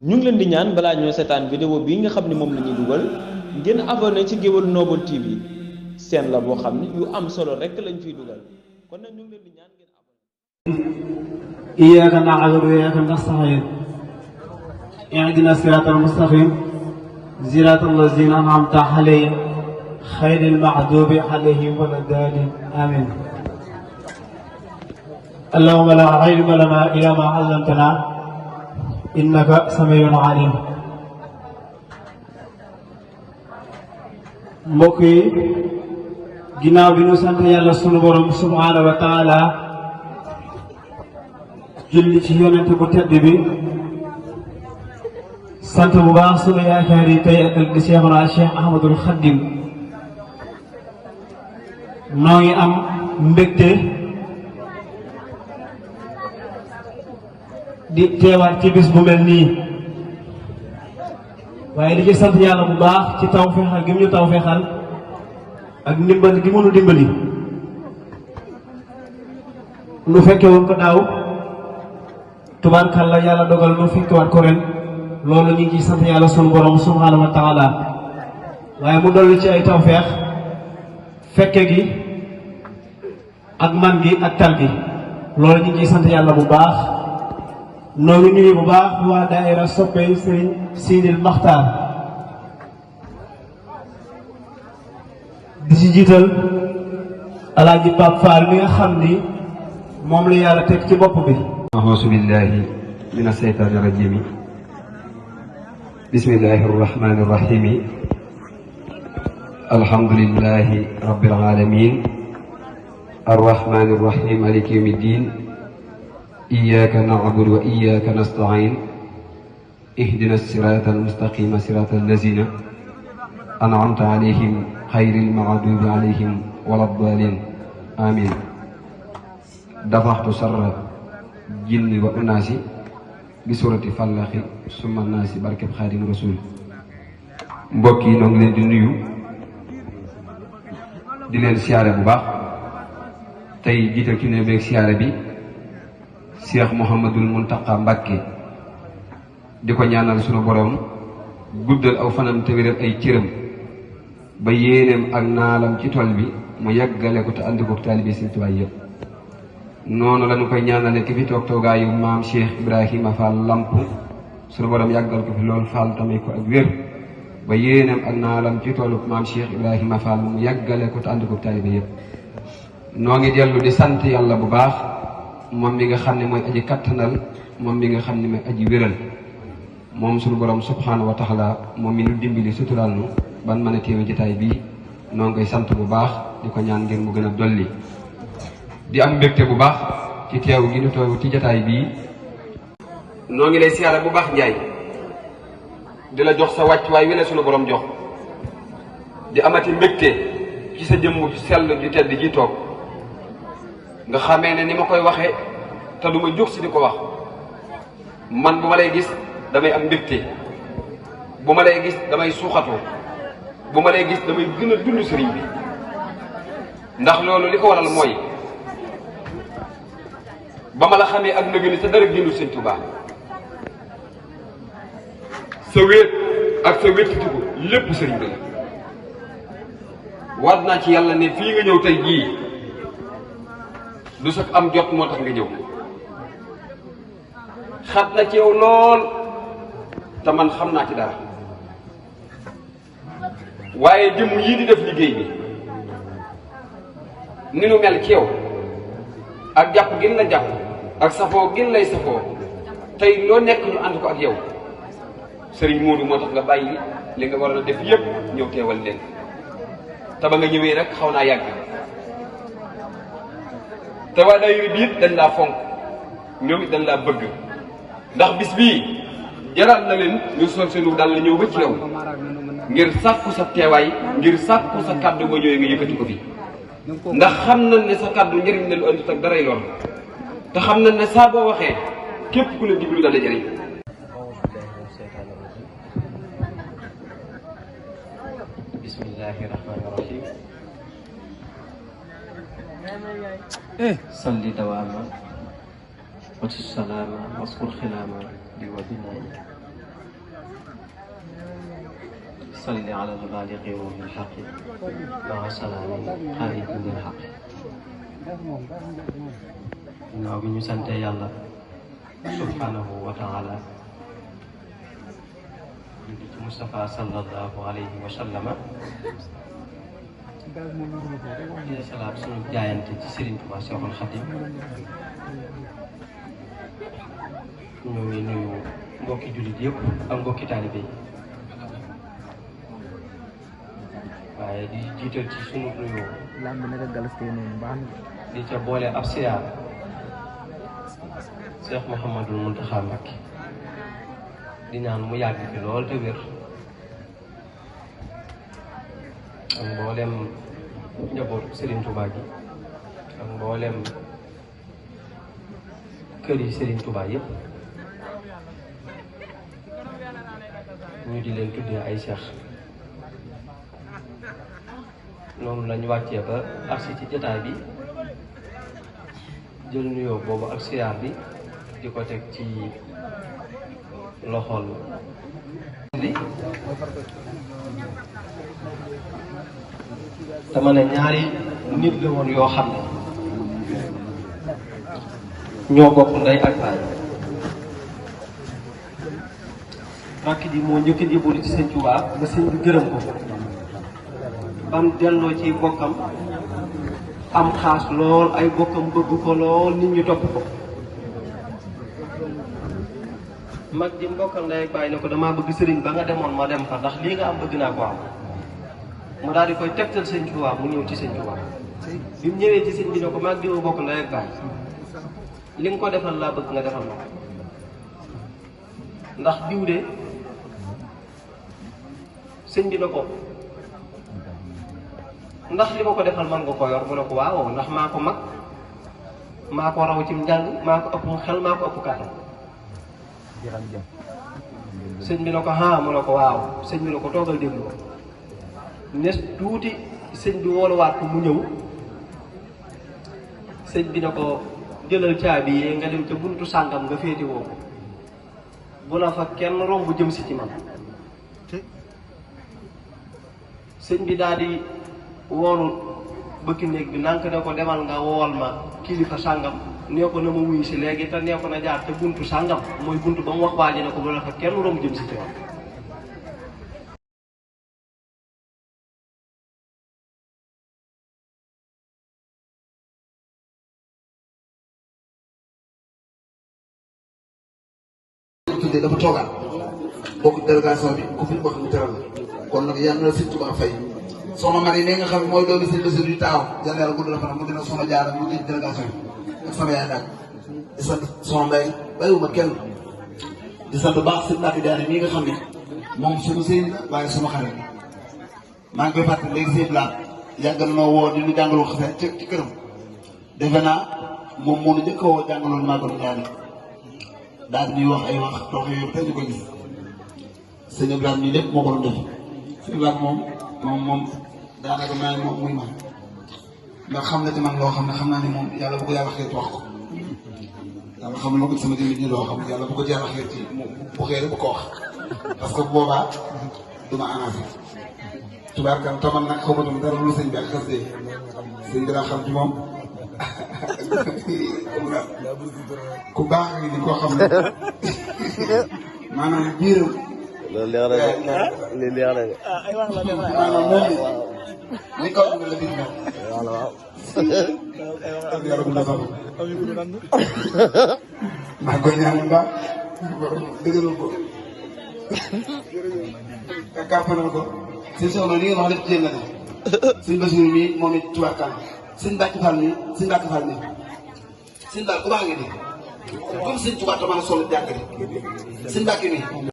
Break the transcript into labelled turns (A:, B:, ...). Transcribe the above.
A: ñu ngi leen di ñaan balaa ñoo seetaan vidéo bii nga xam ne moom la ñuy dugal ngeen abonné ci Géwël Noble TV seen la boo xam ne yu am solo rek lañ fiy dugal kon nag ñu ngi leen di ñaan ngeen abonné.
B: Iyyaaka na'budu wa iyyaaka nasta'iin ihdina siraatal mustaqiim siraatal laziina an'amta alayhim ghayril maghduubi alayhim wa lad-daalliin amiin. Allahumma laa ilma lanaa illaa maa 'allamtanaa innaka samii'un 'aliim. mbokk yi ginnaaw bi ñu sant yàlla sunu borom subhaanahu wa taala julli ci yonent bu tedd bi sant bu baax sunu yaakaar yi tey ak di Seexuna Cheikh Ahmadul Xaddim noo ngi am mbégte di teewaat ci bis bu mel nii waaye di ci sant yàlla bu baax ci tawfeexal gi mu ñu tawfeexal ak ndimbal gi mënu dimbali nu fekke woon ko daaw tubaarkàlla yàlla dogal nu fekkewaat ko ren loolu ñu ngi ciy sant yàlla sunu borom subhaanahu wa taala waaye mu dolli ci ay tawfeex fekke gi ak man gi ak tal gi loolu ñu ngi ciy sant yàlla bu baax noo ngi nuyu bu baax waa daayira soppey Sëriñ Sidil Maxtaar di ci jiital alaaji Pape Fall mi nga xam ni moom la yàlla teg ci bopp bi.
C: auzu billahi min asheytaani rajimi bismillahi arrahmani irrahimi alhamdulillahi rabbil alamin arrahmani irrahim maliki yawmi ddin iyyaka na'budu wa iyyaka nasta'in ihdina sirata almustaqima sirata allazina an'amta alayhim xayril maghdubi alayhim wala ddaalin amin dafaxtu sarra jinni wa unaasi bi surati fallaxi summa naasi barkeb xaadim rasul mbokk yi noo ngi leen di nuyu di leen siyaare bu baax tey jiital ci ne beeg siyaare bi Cheikh Mouhamadul Muntaqa Mbàkke di ko ñaanal sunu borom guddal aw fanam te wéral ay cëram ba yéeneem ak naalam ci tool bi mu yàggale ko te ànd ko taalibe Sëriñ Tuubaa yëpp noonu la ñu koy ñaanale ki fi toog toogaayu maam Cheikh Ibrahima Fall Lamp sunu borom yàggal ko fi loolu Fall tamit ko ak wér ba yéeneem ak naalam ci toolu maam Cheikh Ibrahima Fall mu yàggale ko te ànd ko taalibe yëpp noo ngi dellu di sant yàlla bu baax moom mi nga xam ne mooy aji kattanal moom mi nga xam ne mooy aji wéral moom sunu borom subhaanahu wa taala moom mi nu dimbali suturaal nu ban mën a teewe jotaay bii noo ngi koy sant bu baax di ko ñaan ngeen mu gën a dolli di am mbégte bu baax ci teew gi nu teew ci jotaay bii noo ngi lay siyaare bu baax Njaay di la jox sa wàcc waaye wi la sunu borom jox di amati mbégte ci sa jëmm sell ju tedd ji toog nga xamee ne ni ma koy waxee te du ma jóg si di ko wax man bu ma lay gis damay am mbégte bu ma lay gis damay suuxatoo bu ma lay gis damay gën a dund sëriñ bi ndax loolu li ko waral mooy ba ma la xamee ak nëgëni sa dara génnul Sëriñ Tuubaa sa wéet ak sa wéttitiku lépp sëriñ bi la waat naa ci yàlla ne fii nga ñëw tey jii du sax am jot moo tax nga ñëw xat na ci yow lool te man xam naa ci dara waaye jëmm yii di def liggéey bi ni nu mel ci yow ak jàpp gin la jàpp ak safoo gin lay safoo tey loo nekk ñu ànd ko ak yow sëriñ Moodu moo tax nga bàyyi li nga waroon a def yépp ñëw teewal leen te ba nga ñëwee rek xaw naa yàgg te waa daayira bi it dañ laa fonk ñoom it dañ laa bëgg ndax bis bii jaral na leen ñu sol seenu dal la ñëw ba ci yow ngir sàkku sa teewaay ngir sàkku sa kàddu ba ñëwee nga yëkkati ko fi ndax xam nañ ne sa kàddu njëriñ la lu andi tak daray lor te xam nañ ne saa boo waxee képp ku la diglu dala jëriñ bismillahi rahmani rahim salli dawaama wa salaama waskur xilaama di wa binaani
D: salli ala al-balighi bil haqqi wa salaami xaayidin bil haqqi. ginnaaw bi ñu sante yàlla subhanahu wa taala julli ci Mustafa sallallahu alayhi wa sallama di salaat suñu jaayante ci Serigne Touba Cheikhul Khadim. ñoo ngi nuyu mbokki jullit yëpp ak mbokki taalibe yi waaye di jiital ci sunu nuyoo di ca boole ab siyaar Cheikh Mouhamadul Mountakha Mbacké di ñaan mu yàgg fi lool te wér ak mboolem njabootu Serigne Touba gi ak mboolem kër yi Serigne Touba yëpp ñu di leen tuddee ay cheikh noonu lañu wàccee ba agsi ci jotaay bi jël nuyoo boobu ak siyaar bi di ko teg ci loxol li dama ne ñaari nit la woon yoo xam ne ñoo bokk ndey ak baay. rakk ji moo njëkk a jébbalu ci sëñ Tuubaa ba sëñ bi gërëm ko bam delloo ci bokkam am xaas lool ay bokkam bëgg ko lool nit ñu topp ko mag ji mbokkal ndey ak baay ne ko damaa bëgg sëriñ ba nga demoon ma dem fa ndax lii nga am bëgg naa ko am mu daal di koy tegtal sëñ Tuubaa mu ñëw ci sëñ Tuubaa bi mu ñëwee ci sëñ bi ne ko mag diwa bokk ndey ak baay li nga ko defal laa bëgg nga defal ma ko ndax diw de sëñ bi na ko ndax li ma ko defal man nga ko yor mu ne ko waaw ndax maa ko mag maa ko raw ci njàng maa ko ëpp xel maa ko ëpp kàttan sëñ bi na ko mu ne ko waaw sëñ bi na ko toogal déglu ko nes tuuti sëñ bi wooluwaat ko mu ñëw sëñ bi na ko jëlal caabi yee nga dem ca buntu sàngam nga féete woo ko bu la fa kenn romb jëm si ci man sëñ bi daal di woolu bëkki néeg bi nank ne ko demal nga wool ma kilifa sàngam nee ko na ma wuyu si léegi te nee ko na jaar te buntu sàngam mooy buntu ba mu wax waaji ne ko bu la fa kenn romb jëm si ci man
E: dafa toogaat bokk délégation bi ku fi wax mu teral kon nag yal na Sëñ Tuubaa fay soxna Mari ne nga xam ne mooy doomi sëñ Basiru yu taaw yal na yàlla gudd la fanam mu dina soxna Jaara mu ngi délégation bi ak sama yaay daal di sant soxna Mbay bàyyiwuma kenn di sant baax sëñ Mbàkke Jaara mii nga xam ne moom suñu sëñ la waaye suma xarit maa ngi koy fàttali léegi sëñ Blaat yàgg na noo woo di ñu jàngaloo xasee ci këram defe naa moom moo ñu njëkk a woo jàngaloon maa ko ñaari daal di wax ay wax toog yooyu tey ñu ko gis sëñ Ibrahima nii lépp moo ko doon def sëñ Ibrahima moom daanaka maa ngi moom muy man ndax xam na ci man loo xam ne xam naa ne moom yàlla bu ko yàlla xeet wax ko yàlla xam na ko sama jëmm ji loo xam ne yàlla bu ko yàlla xeet ci bu xëyee bu ko wax parce que boobaa du ma annoncé tubaarkal taman nag xaw ma tam dara lu sëñ bi ak xas de sëñ bi daa xam ci moom ku baax ngi ni koo xam ne maanaam biiram
F: loolu leer na li leer na de
E: maanaam moom ni kaw nga la biir moom
F: waaw
E: ak yàlla bu la sax maa koy ñaan bu baax dëgëral ko kàppanal ko sëñ soxna li nga wax lépp jéem na de sëñ Basiru mi moom it tubaarkal sëñ Mbàkke Fall mi sëñ Mbàkke Fall mi sëñ Mbàkke ku baax nga nii comme sëñ Tuubaa te mën a solo jàngale sëñ Mbàkke mi